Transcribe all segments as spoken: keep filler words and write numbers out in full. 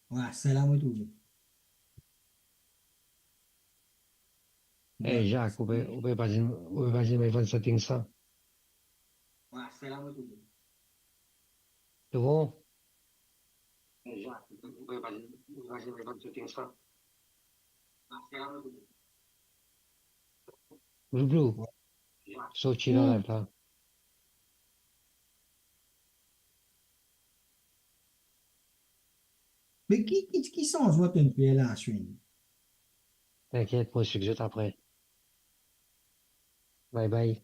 Wa, sela mo trouve. Eh, Jacques, ou pe, ou pe pa dir, ou pe pa dir, me bann setting sa. Wa, sela mo trouve. Tout bon? Eh, Jacques, ou pe, ou pe pa dir, ou pe pa dir, me bann setting sa. Blou, blou. Sorti dan live la. Me ki, ki, ki sanzman to'nn fer la, Ashwin? T'inquiète, mo explique zot apre. Bye bye.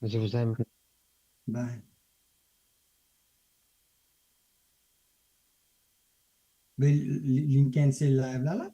Je vous aime. Bye. Me li, li, li cancel live la, la?